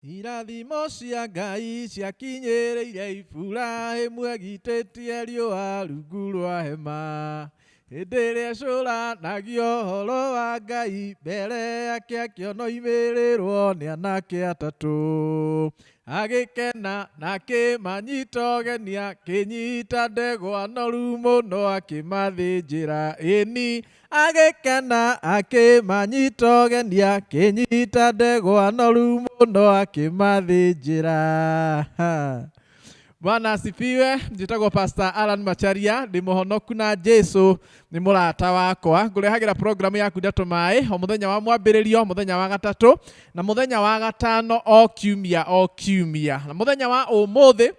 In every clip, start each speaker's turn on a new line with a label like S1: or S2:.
S1: Irathimo cia Ngai ciakinyĩrĩire Iburahĩmu agitĩtie riũa rungu rwa hema. Hĩndĩ ĩrĩa ecũranagia ũhoro wa Ngai, mbere yake akĩona oimĩrĩrwo nĩ anake atatũ. Agĩkena na akĩmanyita ũgeni, akĩnyita ndegwa noru mũno akĩmathĩnjĩra. Ĩni, Agĩkena akĩmanyita ũgeni, akĩnyita ndegwa noru mũno akĩmathĩnjĩra. Bwana asifiwe. Njĩtagwo Pastor Alan Macharia, ndĩ mũhonoku na Jesu nĩ mũrata wakwa. Ngũrehagĩra programu ya Kunda Tũmaĩ o mũthenya wa mwambĩrĩrio, mũthenya wa gatatũ na mũthenya wa gatano o kiumia o kiumia. Na mũthenya wa ũmũthĩ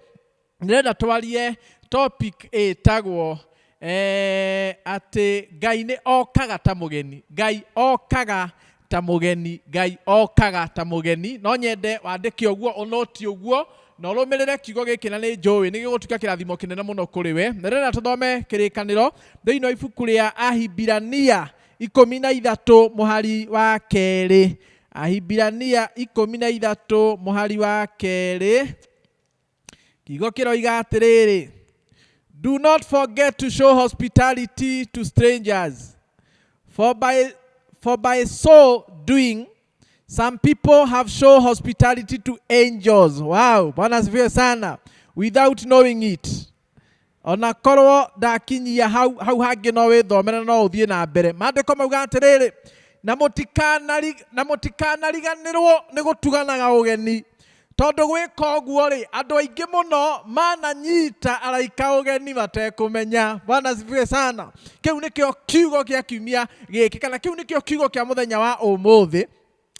S1: ndĩrenda twarie topic ĩtagwo eh, atĩ Ngai nĩ okaga ta mũgeni. Ngai okaga ta mũgeni. Ngai okaga ta mũgeni. No nyende wandĩke ũguo, ũnoti ũguo, na ũrũmĩrĩre kiugo gĩkĩ na nĩ njũĩ nĩ gĩgũtuĩka kĩrathimo kĩnene mũno kũrĩ we. Na ndĩrenda tũthome kĩrĩkanĩro thĩinĩ wa ibuku rĩa Ahibirania 13 mũhari wa kerĩ. Ahibirania 13 mũhari wa kerĩ. Kiugo kĩroiga atĩrĩrĩ, Do not forget to show hospitality to strangers, for by so doing some people have shown hospitality to angels. Wow, Bwana asifiwe sana. Without knowing it. Ona korwo ndakinyia hau hau hangĩ no wĩthomere no ũthiĩ na mbere. Maandĩko mauga atĩrĩrĩ, na mũtikanariganĩrwo nĩ gũtuganaga ũgeni, tondũ gwĩka ũguo rĩ, andũ aingĩ mũno mananyita araika ũgeni matekũmenya. Bwana asifiwe sana. Kĩu nĩkĩo kiugo kĩa kiumia gĩkĩ, kana kĩu nĩkĩo kiugo kĩa mũthenya wa ũmũthĩ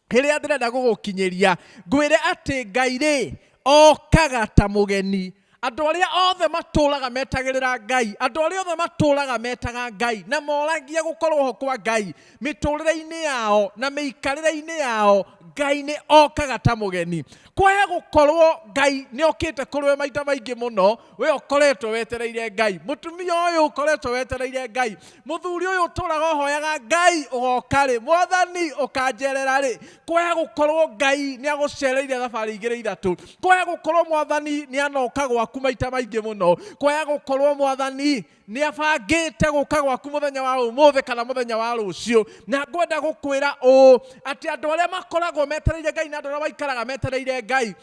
S1: kĩrĩa ndĩrenda gũgũkinyĩria. Ngwĩre atĩ Ngai rĩ, okaga ta mũgeni. Andũ arĩa othe matũraga metagĩrĩra Ngai, andũ arĩa othe matũraga metaga Ngai na moragia gũkorwo ho kwa Ngai mĩtũrĩre-inĩ yao na mĩikarĩre-inĩ yao, Ngai nĩ okaga ta mũgeni. Kwaya gũkorwo Ngai nĩ okĩte kũrĩ we maita maingĩ mũno, we ũkoretwo wetereire Ngai, mũtumia ũyũ ũkoretwo wetereire Ngai, mũthuri ũyũ ũtũraga ũhoyaga Ngai ũgoka rĩ, mwathani ũkanjerera rĩ. Kwaya gũkorwo Ngai nĩ agũcereire thabarĩ igĩrĩ ithatũ, kwaya gũkorwo mwathani nĩ anoka gwaku maita maingĩ mũno, kwaya gũkorwo mwathani nĩ abangĩte gũka gwaku mũthenya wa ũmũthĩ kana mũthenya wa rũciũ. Na ngwenda gũkwĩra ũũ atĩ andũ arĩa makoragwo metereire Ngai na andũ arĩa maikaraga metereire Ngai,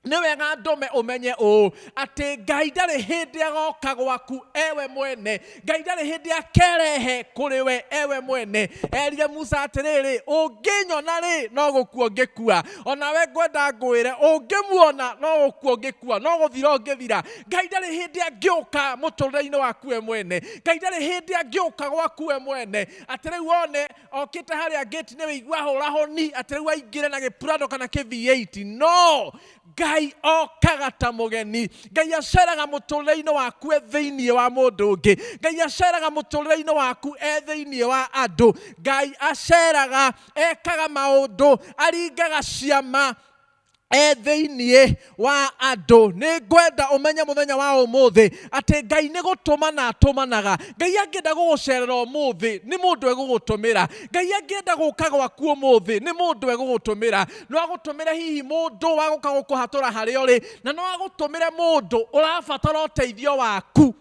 S1: nĩ wega ndũme ũmenye ũũ atĩ Ngai ndarĩ hĩndĩ agoka gwaku ewe mwene. Ngai ndarĩ hĩndĩ akerehe kũrĩ we ewe mwene. Erire Musa atĩrĩrĩ, ũngĩnyona rĩ, no gũkua ũngĩkua. Onawe ngwenda ngwĩre, ũngĩmuona no gũkua ũngĩkua, no gũthira ũngĩthira. Ngai ndarĩ hĩndĩ angĩũka mũtũrĩre-inĩ waku we mwene. Ngai ndarĩ hĩndĩ angĩũka gwaku we mwene atĩ rĩu one okĩte harĩa gate-inĩ wĩigua hũra honi atĩ rĩu aingĩre na gĩpurado kana kĩ V8. No Ngai okaga ta mũgeni. Ngai aceraga mũtũrĩre-inĩ waku e thĩinĩ wa mũndũ ũngĩ. Ngai aceraga mũtũrĩre-inĩ waku e thĩinĩ wa andũ. Ngai aceraga, ekaga maũndũ, aringaga ciama e thĩinĩ wa andũ. Nĩ ngwenda ũmenye mũthenya wa ũmũthĩ atĩ Ngai nĩ gũtũmana atũmanaga. Ngai angĩenda gũgũcerera ũmũthĩ, nĩ mũndũ egũgũtũmĩra. Ngai angĩenda gũka gwaku ũmũthĩ, nĩ mũndũ egũgũtũmĩra. No agũtũmĩre hihi mũndũ wa gũka gũkũhatũra harĩa ũrĩ, na no agũtũmĩre mũndũ ũrabatara ũteithio waku.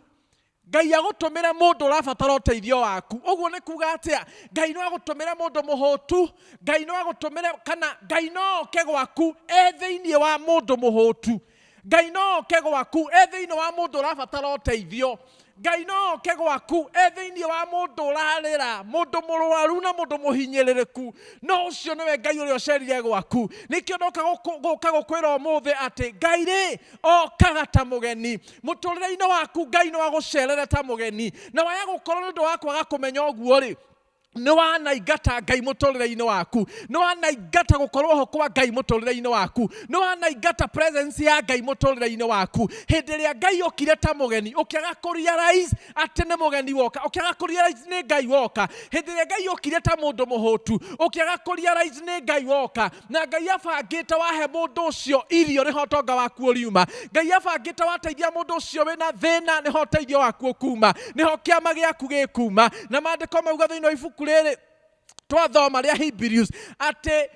S1: Ngai agũtũmĩre mũndũ ũrabatara ũteithio waku. Ũguo nĩ kuga atĩa? Ngai no agũtũmĩre mũndũ mũhũtu. Ngai no agũtũmĩre, kana Ngai no oke gwaku e thĩinĩ wa mũndũ mũhũtu. Ngai no oke gwaku e thĩinĩ wa mũndũ ũrabatara ũteithio. Ngai no oke gwaku e thĩinĩ wa mũndũ ũrarĩra, mũndũ mũrwaru na mũndũ mũhinyĩrĩrĩku. No ũcio nĩwe Ngai ũrĩa ũcerire gwaku. Nĩkĩo ndoka gũka gũkwĩra ũmũthĩ atĩ Ngai rĩ, okaga ta mũgeni mũtũrĩre-inĩ waku. Ngai no agũcerere ta mũgeni, na waya gũkorwo nĩ ũndũ wa kwaga kũmenya ũguo rĩ, nĩ wanaingata Ngai mũtũrĩre-inĩ waku, nĩ wanaingata gũkorwo ho kwa Ngai mũtũrĩre-inĩ waku, nĩ wanaingata presence ya Ngai mũtũrĩre-inĩ waku. Hĩndĩ ĩrĩa Ngai okire ta mũgeni, ũkĩaga kũ realize atĩ nĩ mũgeni woka, ũkĩaga kũ realize nĩ Ngai woka. Hĩndĩ ĩrĩa Ngai okire ta mũndũ mũhũtu, ũkĩaga kũ realize nĩ Ngai woka. Na Ngai abangĩte wahe mũndũ ũcio irio nĩho ũtonga waku ũriuma. Ngai abangĩte wateithia mũndũ ũcio wĩna thĩna nĩho ũteithio waku ũkuma, nĩho kĩama gĩaku gĩkuma. Na maandĩko mauga thĩinĩ wa ibuku rĩrĩ twathoma rĩa Hebrews atĩ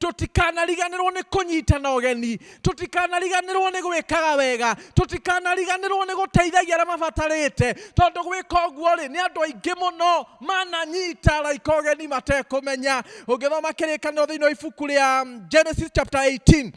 S1: Tũtikanariganĩrwo nĩ kũnyitana ũgeni, tũtikanariganĩrwo nĩ gwĩkaga wega, tũtikanariganĩrwo nĩ gũteithagia arĩa mabatarĩte, tondũ gwĩka ũguo rĩ, nĩ andũ aingĩ mũno mananyita araika ũgeni matekũmenya. Ũngĩthoma Kĩrĩkanĩro thĩinĩ wa ibuku rĩa Genesis chapter 18,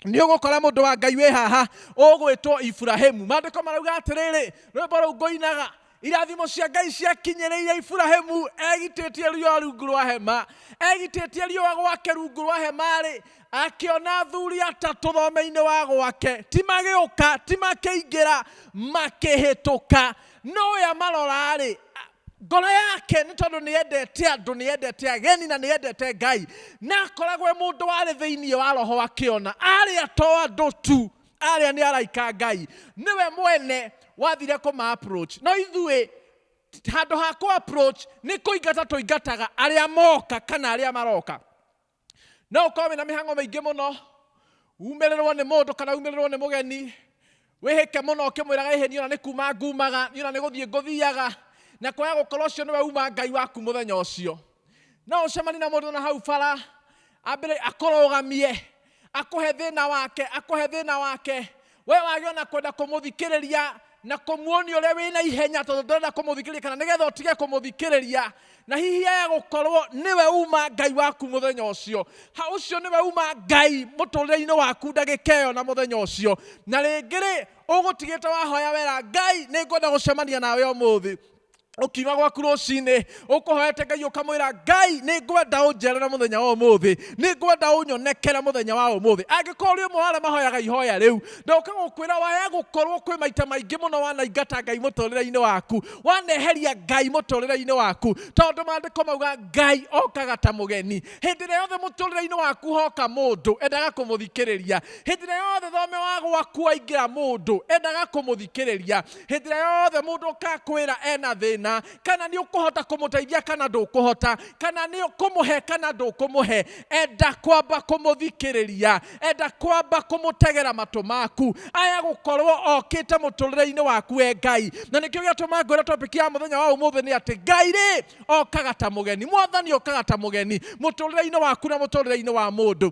S1: nĩ ũgũkora mũndũ wa Ngai wĩ haha ũgwĩtwo Iburahimu. Maandĩko marauga atĩrĩrĩ, rwĩmbo rũu ngũinaga, irathimo cia Ngai ciakinyĩrĩire Iburahimu egitĩtie riũa rungu rwa hema, egitĩtie riũa gwake rungu rwa hema-rĩ, akĩona athuri atatũ thome-inĩ wa gwake, ti magĩũka, ti makĩingĩra, makĩhĩtũka. No we amarora-rĩ, ngoro yake nĩ tondũ nĩ endete andũ, nĩ endete ageni na nĩ endete Ngai, na akoragwo e mũndũ warĩ thĩinĩ wa roho, akĩona arĩa to andũ tu, arĩa nĩ araika Ngai. Nĩwe mwene wathire kũma approach. No ithuĩ handũ ha kũ approach nĩ kũingata tũingataga arĩa moka kana arĩa maroka. No ũkorwo wĩna mĩhang'o mĩingĩ mũno, umĩrĩrwo nĩ mũndũ kana umĩrĩrwo nĩ mũgeni, wĩhĩke mũno ũkĩmwĩraga, ĩhĩ, niĩ ona nĩ kuma ngumaga, niĩ ona nĩ gũthiĩ ngũthiaga, na kwaga gũkorwo ũcio nĩwe uma Ngai waku mũthenya ũcio. No ũcemanie na mũndũ na hau bara, ambĩrĩrie akũrũgamie, akũhe thĩna wake, akũhe thĩna wake, we wage ona kwenda kũmũthikĩrĩria na kũmuonia ũrĩa wĩna ihenya tondũ ndũrenda kũmũthikĩrĩria, kana nĩgetha ũtige kũmũthikĩrĩria, na hihi aya gũkorwo nĩwe uma Ngai waku mũthenya ũcio. Ha ũcio nĩwe uma Ngai mũtũrĩre-inĩ waku ndagĩka ĩyo na mũthenya ũcio. Na rĩngĩ rĩ, ũgũtigĩte wahoya wera, Ngai nĩ ngwenda gũcemania nawe ũmũthĩ. Ũkiuma gwaku rũcinĩ ũkũhoete Ngai, ũkamwĩra, Ngai nĩ ngwenda ũnjerere mũthenya wa ũmũthĩ, nĩ ngwenda ũnyonekere mũthenya wa ũmũthĩ. Angĩkorwo ũrĩ ũmwe wa arĩa mahoyaga ihoya rĩu, ndoka gũkwĩra waya gũkorwo kwĩ maita maingĩ mũno wanaingata Ngai mũtũrĩre-inĩ waku, waneheria Ngai mũtũrĩre-inĩ waku, tondũ maandĩko mauga Ngai okaga ta mũgeni. Hĩndĩ ĩrĩa yothe mũtũrĩre-inĩ waku hoka mũndũ, endaga kũmũthikĩrĩria. Hĩndĩ ĩrĩa yothe thome wa gwaku waingĩra mũndũ, endaga kũmũthikĩrĩria. Hĩndĩ ĩrĩa yothe mũndũ ũkakwĩra ena thĩna, kana nĩ ũkũhota kũmũteithia kana ndũkũhota, kana nĩ ũkũmũhe kana ndũkũmũhe, enda kwamba kũmũthikĩrĩria, enda kwamba kũmũtegera matũ maku, aya gũkorwo okĩte mũtũrĩre-inĩ waku we Ngai. Na nĩkĩo gĩatũma ngwĩre topic ya mũthenya wa ũmũthĩ nĩ atĩ Ngai rĩ okaga ta mũgeni, Mwathani okaga ta mũgeni mũtũrĩre-inĩ waku na mũtũrĩre-inĩ wa mũndũ.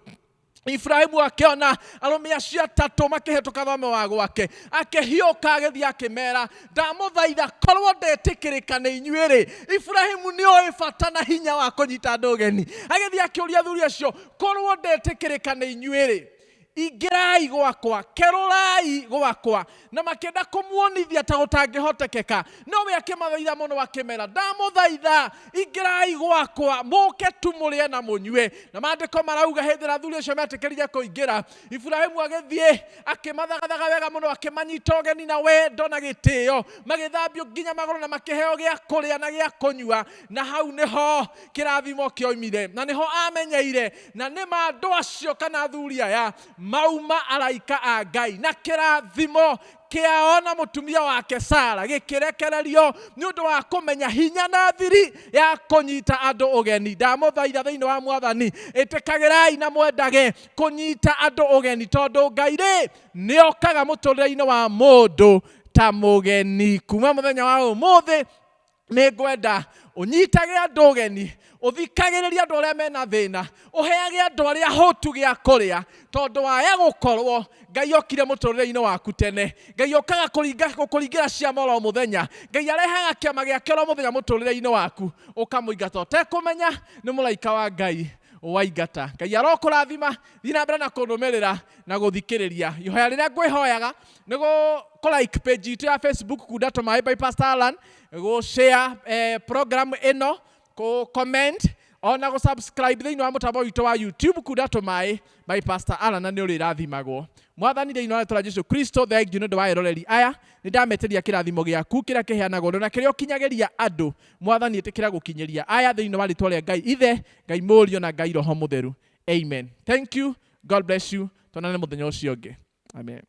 S1: Ibrahimu akĩona arũme acio atatũ makĩhĩtũka thome wa gwake, akĩhiũka agĩthiĩ akĩmera, ndamũthaitha korwo ndetĩkĩrĩka nĩ inyuĩ rĩ. Ibrahimu nĩ oĩ bata na hinya wa kũnyita andũ ũgeni, agĩthiĩ akĩũria athuri acio, korwo ndetĩkĩrĩka nĩ inyuĩ rĩ, ingĩrai gwakwa, kerũrai gwakwa. Na makĩenda kũmuonithia ta gũtangĩhotekeka, no we akĩmathaitha mũno akĩmera, ndamũthaitha ingĩrai gwakwa, mũke tu mũrĩe na mũnyue. Na maandĩko marauga hĩndĩ ĩrĩa athuri acio metĩkĩrire kũingĩra, Iburahimu agĩthiĩ akĩmathagathaga wega mũno, akĩmanyita ũgeni na wendo na gĩtĩo, magĩthambio nginya magũrũ na makĩheo gĩa kũrĩa na gĩa kũnyua. Na hau nĩho kĩrathimo kĩoimire, na nĩho amenyeire na nĩma andũ acio kana athuri aya mauma araika a Ngai, na kĩrathimo kĩao na mũtumia wake Sara gĩkĩrekererio nĩ ũndũ wa kũmenya hinya na thiri ya kũnyita andũ ũgeni. Ndamũthaitha thĩinĩ wa Mwathani, ĩtĩkagĩrai na mwendage kũnyita andũ ũgeni, tondũ Ngai rĩ nĩ okaga mũtũrĩre-inĩ wa mũndũ ta mũgeni. Kuma mũthenya wa ũmũthĩ nĩ ngwenda ũnyitage andũ ũgeni, ũthikagĩrĩrie andũ arĩa mena thĩna, ũheage andũ arĩa ahũtu gĩa kũrĩa, tondũ waya gũkorwo Ngai okire mũtũrĩre-inĩ waku tene. Ngai okaga gũkũringĩra ciama oro mũthenya. Ngai arehaga kĩama gĩake oro mũthenya mũtũrĩre-inĩ waku, ũkamũingata ũtekũmenya nĩ mũraika wa Ngai waingata. Ngai arokũrathima, thiĩ na mbere na kũnũmĩrĩra na gũthikĩrĩria. Ihoya rĩrĩa ngwĩhoyaga nĩ gũ like page itũ ya Facebook Kunda Tũmaĩ by Pastor Alan, gũ share program ĩno, kũ comment ona gũ subscribe thĩinĩ wa mũtambo witũ wa YouTube Kunda Tũmaĩ by Pastor Alan, na nĩ ũrĩrathimagwo. Mwathani, thĩinĩ wa rĩtwa rĩa Jesu Kristo, thank you nĩ ũndũ wa eroreri aya. Nĩ ndametĩria kĩrathimo gĩaku kĩrĩa kĩheanagwo na kĩrĩa ũkinyagĩria andũ. Mwathani, ĩtĩkĩra gũkinyĩria aya thĩinĩ wa rĩtwa rĩa Ngai Ithe, Ngai Mũriũ na Ngai Roho Mũtheru. Amen. Thank you. God bless you. Tuonane mũthenya ũcio ũngĩ. Amen.